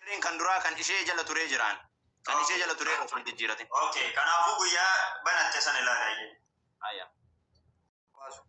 Birriin kan duraa kan ishee jala turee jiraan. Kan ishee jala turee osoo hin jijjiiratin. Okay, kanaafuu guyyaa banatte sana ilaala. Ayya. Baasu.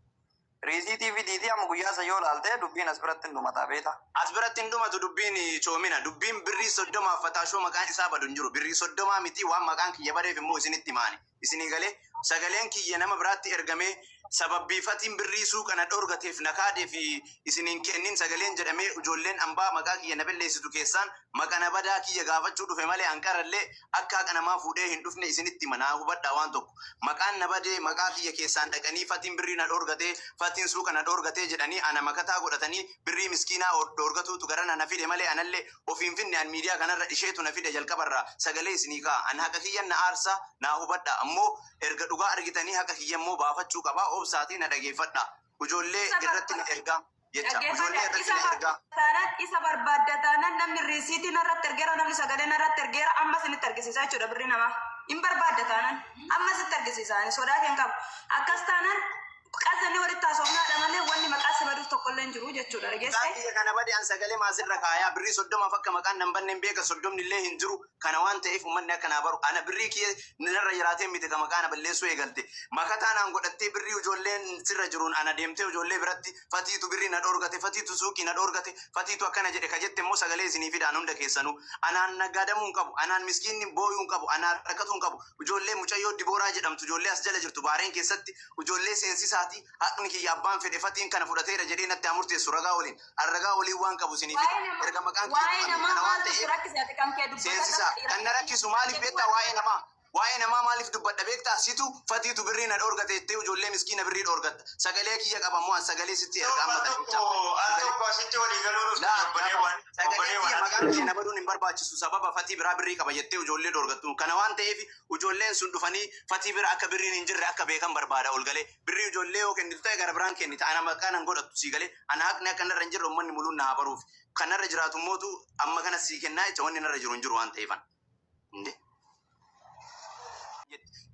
Riisiitii fidiitii amma guyyaa isa yoo laalte dubbiin as biratti hin dhumataa beeta. As biratti hin dhumatu dubbiin coomina. Dubbiin birrii 30f fataashoo maqaan isaa badu hin jiru. Birrii 30 miti waan maqaan kiyya badeef immoo isinitti himaani. Isinii galee sagaleen kiyya nama biraatti ergamee sababbii fatiin birrii suuqa na dhorgateef na kaadee fi isin hin kennin sagaleen jedhamee ijoolleen ambaa maqaa kiyya na belleessitu keessaan maqa na badaa kiyya gaafachuu dhufe malee hanqarallee akka haqa namaa fuudhee hin dhufne isinitti hima. Naa hubadhaa waan tokko. Maqaan na badee maqaa kiyya keessaan dhaqanii fatiin birrii na dhorgatee fatiin suuqa na dhorgatee jedhanii ana makataa godhatanii birrii miskiinaa dhorgatuutu garana na fide malee anallee ofiin finne an miidiyaa kanarra isheetu na fide jalqabarraa sagalee isinii ka'a. An haqa kiyyan na aarsa naa hubadha. Ammoo erga dhugaa argitanii haqa kiyya immoo baafachuu qabaa obsaatii na dhageeffadha. Ijoollee Isa irratti na barbaadda. ergaa jecha. Ijoollee Dhaggeeffadha. irratti Isa na ergaa. taanaan isa barbaadda taanaan namni riisiitii narratti ergeera, namni sagalee narratti ergeera, amma isinitti argisiisaa jechuudha birrii namaa. Hin barbaadda taanaan amma sitti argisiisa, ani sodaa kee hin qabu. Akkas taanaan qazanni walitti haasofnaadha malee wanni maqaa si baduuf tokkollee hin jiru jechuudha, Maqaan dhageessee. kiyya kana bade an sagalee maasirra kaayaa birrii 30f akka maqaan nan banne hin beeka 30ni illee hin jiru kana waan ta'eef uummanni akka naa baru ana birrii kiyya narra jiraatee miti ka maqaa na balleessuu eegalte makataa naan godhattee birrii ijoolleen sirra jiruun ana deemtee ijoollee biratti fatiitu birrii na dhoorgate fatiitu suuqii na dhoorgate fatiitu akkana jedhe ka jette immoo sagalee isinii fidaan hunda keessanuu anaan naggaadamuu hin qabu anaan miskiinni booyuu hin qabu anaan rakkatuu hin qabu ijoollee mucayyoo Dibooraa jedhamtu ijoollee as jala jirtu baareen keessatti ijoollee seensisaati haqni kiyya abbaan fedhe fatiin kana fudhateera jedhee natti haa murteessu ragaa waliin an ragaa waliin waan qabu isinii fida Waa'ee namaa erga maqaan kiyya waa'ee tuqame namaa kana waan maaltu si ta'eef rakkise? Ati kan kee dubbata seensisaa nama kan na rakkisu maaliif beektaa? Waa'ee namaa maaliif dubbadha beektaa? Situ fatiitu birrii na dhoorgate jettee ijoollee miskiina birrii dhoorgatta. Sagalee kiyya qaba moo an sagalee sitti erga Al amma tan jecha. tokko al Sagalee tokko asitti walii galuu dhuftan laa obboleewwan sagalee kiyya obboleewwan. maqaan kiyya na baduun hin barbaachisu sababa fatii biraa birrii qaba jettee ijoollee dhoorgattu. Kana waan ta'eef ijoolleen sun dhufanii fatii bira akka birriin hin jirre akka beekan barbaada ol galee. Birrii ijoollee yoo kennitu ta'e gara biraan kennita. Ana maqaa nan godhattu sii galee. Ana haqni akka narra hin jirre uummanni muluun na haa baruuf. Kan narra jiraatu mootu amma kana sii kennaa jecha wanni narra jiru hin jiru waan ta'eefan. Inde.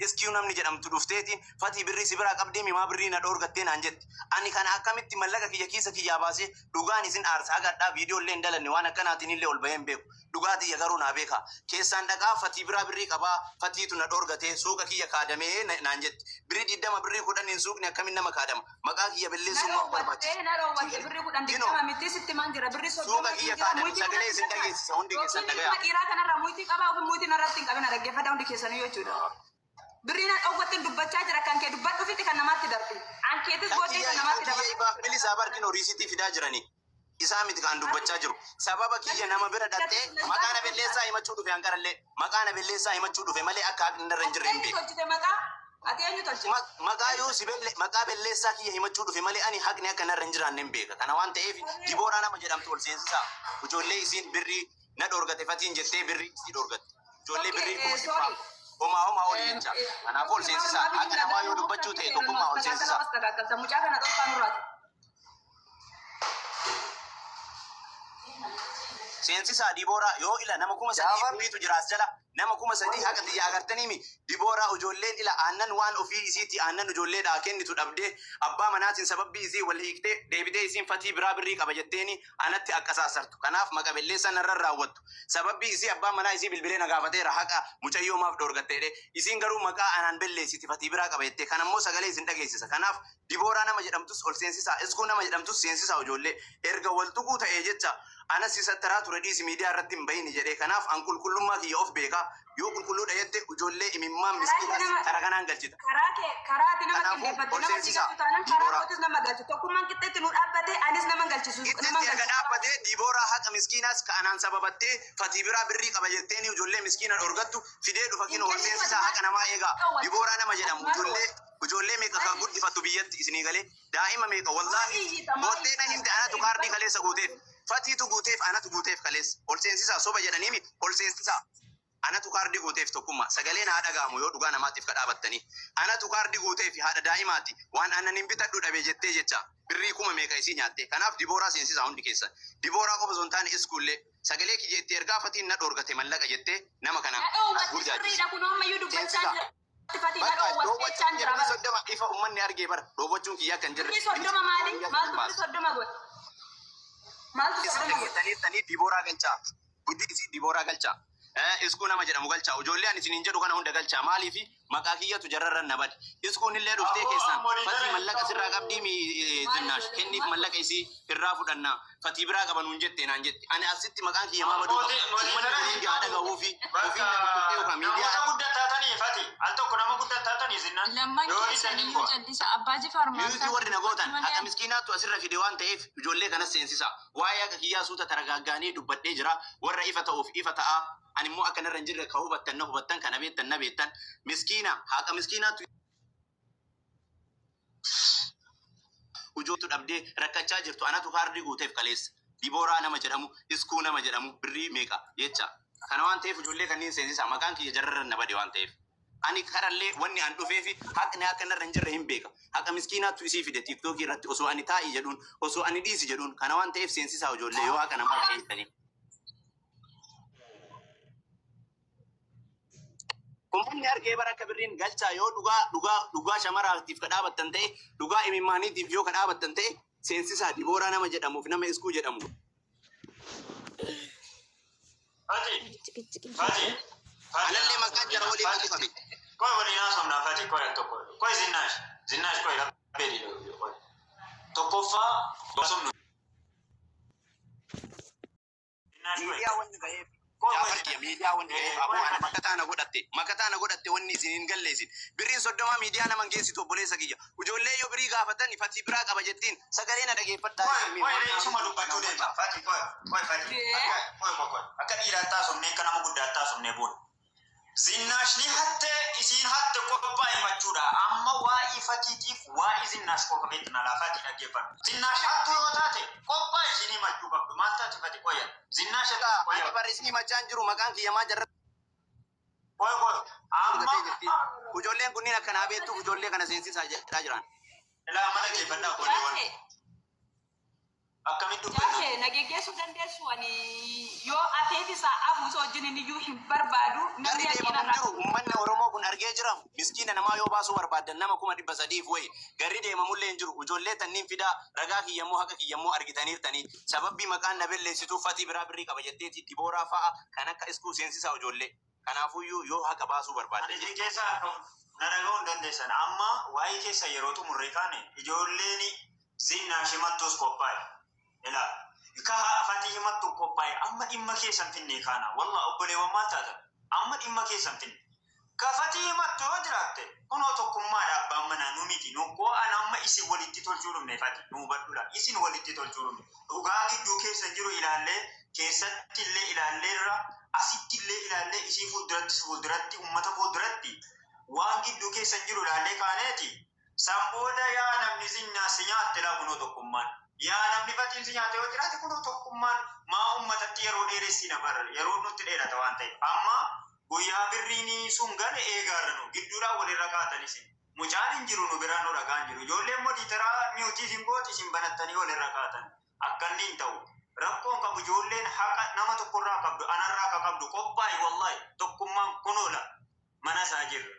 Iskiyu namni jedhamtu dhufteetiin fatii birrii si biraa qabdee mimaa birrii na dhoorgattee naan jetti. Ani kana akkamitti mallaqa kiyya kiisa kiyyaa baasee dhugaan isin aarsa hagadhaa viidiyoo illee hin dalanne waan akkanaatiin illee ol bahee hin beeku. Dhugaa tiyya garuu naa beeka. Keessaan dhaqaa fatii biraa birrii qabaa fatiitu na dhoorgatee suuqa kiyya kaadamee naan jetti. Birrii 20 birrii 10 suuqni akkamiin nama kaadama? Maqaa kiyya Na balleessuun maaf dhoowwattee barbaachisa? na dhoowwatte birrii 10 Kinoo 20 miti sitti maan jira birrii suuqa 30 kiyya jira kaadame muytii sagalee narratti isin qabaa dhageessisa hundi keessan yookiin ilma dhagayaa. dhiiraa kanarraa muytii qabaa ofii muytii narratti hin qabina, dhaggeeffadha hundi keessanuu jechuudha. Birrii na dhoowwatte dubbachaa jira, kan kee dubbadhu fiti kan namaatti darbe. An keetis Kan booddee kiyya kan kan namaatti kiyya dabarsa ifaaf jechuudha. bilisaa barkinoo riisitii fidaa jiranii. Isaa miti kan dubbachaa jiru. Sababa kiyya nama bira dhattee maqaa na belleessaa himachuu dhufe hanqarallee maqaa na belleessaa himachuu dhufe malee akka haqni narra hin Ati jirre hin eenyu beeku. tolchite maqaa? Ati eenyu tolchite? Maqaa yoo si belle maqaa belleessaa kiyya himachuu dhufe malee ani haqni akka narra hin jiraanne hin beeka. Kana waan ta'eef Dibooraa nama jedhamtu ol seensisaa. Ijoollee isiin birrii na dhoorgate fatiin jettee birrii isii dhoorgatte. Ijoollee birrii Okay, kuma sorry. dhibbaa homaa homaa olii jecha. Kanaafuu ol seensisaa. Haqa namaa yoo dubbachuu ta'e tokkummaa ol seensisaa. Mucaa kana dhorkaa nurraati. Seensisaa Dibooraa yoo ila nama 3000 Jaafar wayiitu jira as jala nama 3000 haqa xiyya agartaniimi Dibooraa ijoolleen ila aannan waan ofii isiitti aannan ijoolleedhaa kennitu dhabdee abbaa manaatiin sababbii isii wal hiiktee deebitee isiin fatii biraa birrii qaba jetteeni anatti akka saasartu. Kanaaf maqa belleessaa narra raawwattu. Sababbii isii abbaan manaa isii bilbilee na gaafateera haqa mucayyoo maaf dhoorgatteedhe. Isiin garuu maqaa anaan belleessiti fatii biraa qaba jettee kan ammoo sagalee isin dhageessisa. Kanaaf Dibooraa nama jedhamtus ol seensisaa, Iskuu nama jedhamtus seensisaa ijoollee. Erga wal tuquu ta'ee jecha ana si sattaraa ture dhiisi miidiyaa irratti hin bahini jedhee. Kanaaf an qulqullummaa kiyya of beekaa. Yoo qulqulluudha jette ijoollee imimmaan Karaa kee miskiinaas nama kara kanaan galchita. karaa kee karaa ati nama Kanaafuu qindeeffattu ol nama si seensisaa galchu taanaan karaa Dibooraa. kootis nama galchu, tokkummaan qixxeetti nu dhaabbate anis nama galchisu nama Qixxeetti erga galchu. dhaabbatee Dibooraa haqa miskiinaas ka anaan sababattee fatii biraa birrii qaba jetteeni ijoollee miskiina dhorgattu fidee dhufa Hin kinoo ol kennin seensisaa haqa namaa eegaa. dhoowwatte. Dibooraa nama jedhamu Ati maal ijoollee dhoowwatte? ijoollee meeqa kan guddifattu biyyatti isinii galee daa'ima meeqa Maal wallaahi iyyita maal booddee na iyyita himte anatu kaardii kaleessa guuteef fatiitu guuteef anatu guuteef kaleessa ol seensisaa soba jedhaniimi ol seensisaa anatu kaardii guuteef tokkummaa sagaleen haa dhaga'amu yoo dhugaa namaatiif ka dhaabattanii anatu kaardii guuteef haadha daa'imaati waan aannan hin bitadhu dhabe jettee jecha birrii kuma meeqa isii nyaatte. Kanaaf Dibooraa seensisaa hundi keessan. Dibooraa qofa osoo hin taane iskuullee sagalee kiyya itti ergaa fatiin na dhoorgate mallaqa jettee nama kana Na dhoowwatte burjaajisi. sirriidha kun ammayyuu dubbachaa Seensisaa. jira. Fatii na Bakka dhoowwatte dhoowwachuun jechaan kiyya jira birrii bara. 30 ifa uummanni argee bara dhoowwachuun kiyya akka hin jirre Birrii 30 maali? miidiyaa Maaltu birrii baasa. 30 godhe? Maaltu Isin 30 godhe? dhageessanii Dibooraa galchaa. Guddi isii Dibooraa galchaa. Iskuu nama jedhamu galchaa. Ijoollee ani isiniin jedhu kana hunda galchaa. Maaliif maqaa kiyyatu jararra na bade. Iskuun illee dhuftee Aboo, keessaan ammoo ni fatii jara mallaqa hin sirraa qabu. qabdii mi zinnaash kenniif mallaqa isii irraa fudhannaa. Fatii biraa qaba nuun jette naan jette. Ani asitti maqaan kiyya maa baduu qaba. Uummanni kun hundi haadha gahuu fi ofiin na kukkuttee yookaan Namoota miidiyaa guddaa taatanii fati. Al tokko nama guddaa taatanii zinnaan. Lamman Yoo keessan dhiisanii iyyuu bu'a. callisa. Abbaa Jifaar maal Miyuutii warri na gootan malee haqa miskiinaattu asirra fide waan ta'eef ijoollee kanas seensisa. Waa'ee haqa kiyyaa suuta taragaaggaanii dubbadhee jira. Warra ifa ta'uuf ifa ta'a. Ani immoo akka narra hin jirre ka hubattan na hubattan kana beektan na beektan. Miskiina haqa miskiinaattu ujootu dhabdee rakkachaa jirtu anatu kaardii guuteef kaleessa. Dibooraa nama jedhamu, iskuu nama jedhamu, birrii meeqa jecha. Kana waan ta'eef ijoollee kanneen seensisa. Maqaan kiyya jararra na bade waan ta'eef. Ani karallee wanni an dhufeefi haqni akka narra hin jirre hin beeka. Haqa miskiinaattu isii fide tiiktookii irratti osoo ani taa'i jedhuun, osoo ani dhiisi jedhuun kana waan ta'eef seensisaa ijoollee yoo haqa namaa dhageessanii. Uummanni argee bara akka birriin galchaa yoo dhugaa dhugaa dhugaa shamaraatiif ka dhaabattan ta'e dhugaa imimmaaniitiif yoo ka dhaabattan ta'e seensisaa Dibooraa nama jedhamuuf nama iskuu jedhamu. Fati. Fati. Anallee maqaan jara waliin na tufame. Koi waliin haasofnaa Fati koi al tokko. Koi zinnaash. Zinnaash koi laphee koi. Tokkoffaa haasofnu. Zinnaash koi. Miidiyaa wanni ba'eef. Koi Jaafar koi. kiyya miidiyaa wanni ba'eef aboo ana makataa na godhatte makataa na godhatte wanni isin hin galleessin birriin 30 miidiyaa nama hin geessitu obboleessa kiyya ijoollee yoo birii gaafatan fatii biraa qaba jettiin sagalee na dhageeffadhaa Koi isin koi waan isuma dubbachuu deema. Fati koi koi Fati. Akka koi koi koi. Akka dhiiraatti haasofnee akka nama guddaatti haasofnee booda. Zinnaash ni hatte isiin hatte qophaa'e machuudha. Amma waa'ee fatiitiif waa'ee zinnaash qofa beekna laafaati dhaggeeffadhu. Zinnaash hattu yoo taate qophaa'e isinii machuu qabdu. Maal taate fati qoya? Zinnaash hattu Ani qoya. barreessanii machaan jiru maqaan kiyya maa jarra Qoya qoya. Amma godhatee jirti. Ijoolleen kunniin akka naa beektuuf ijoollee kana seensisaa jedhaa jiran. ilaa mana geeffadhaa qolleewwan. Jaafee. Akkamitti dubbanna? Jaafee na geggeessuu dandeessu ani yoo afeef isaa afu isa wajjin iyyuu hin barbaadu Garri namni deemamu hanqina hin irraa jiru. Uummanni Oromoo kun argee jira. Miskiina namaa yoo baasuu barbaaddan nama 300,000 wayi. Garri deemamullee hin jiru. Ijoollee tanniin fidaa ragaa kiyyammoo haqa kiyyammoo argitaniirtanii. Sababbii maqaan na belleessituuf fatii biraa birrii qaba jetteeti Dibooraa fa'a kan akka iskuu seensisaa ijoollee. Kanaafuyyuu yoo haqa baasuu Ani barbaaddan isin jechuudha. keessaa na dhaga'uu hin dandeessan. Amma waa'ee keessa yeroo xumurree kaane ijoolleen zinnaash himattuus qophaa'e. Ilaa ka fatii himattu qophaa'e. Amma dhimma keessan finne kaana. Wallaa obboleewwan maal taatan? Amma dhimma keessan finne. Ka fatii himattu yoo jiraatte kunoo tokkummaadha abbaan manaa nu miti. Nu qo'an amma isin walitti tolchuu dhumne fati. Nu hubadhudha. Isin walitti tolchuu dhumne. Dhugaa gidduu keessan jiru ilaallee keessatti illee ilaalleerra asitti illee ilaallee isii fuulduratti fuulduratti uummata fuulduratti waan gidduu keessan jiru ilaallee kaaneeti. San booda yaa namni si nyaatte laa kunoo tokkummaan. Yaa namni fatiin si nyaate yoo jiraate kunoo tokkummaan maa uummatatti yeroo dheeressina bara yeroo nutti dheerata waan ta'eef. Amma guyyaa birriin sun gale eegaarra nu gidduudhaan walirra kaatan isin. Mucaan hin jiru nu biraan nu dhagaan jiru. Ijoolleen immoo diitaraa miutii isin gooti isin banattanii walirra kaatan. Akka inni hin ta'u. Rakkoon qabu ijoolleen haqa nama tokkorraa qabdu anarraa ka qabdu qophaa'e wallaahi tokkummaan kunoola mana isaa jirra.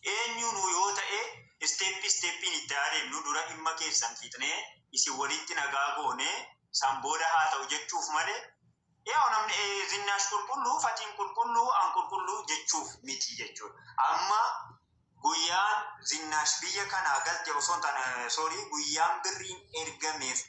Eenyuun yoo ta'e isteeppi isteeppiin itti adeemnu dura dhimma keessan fixnee isin walitti nagaa goonee san booda haa ta'u jechuuf malee yaa namni zinnaash qulqulluu fatiin qulqulluu an qulqulluu jechuuf miti jechuudha. Amma guyyaan zinnaash biyya kanaa galte osoo hin taane soorii guyyaan birriin ergameef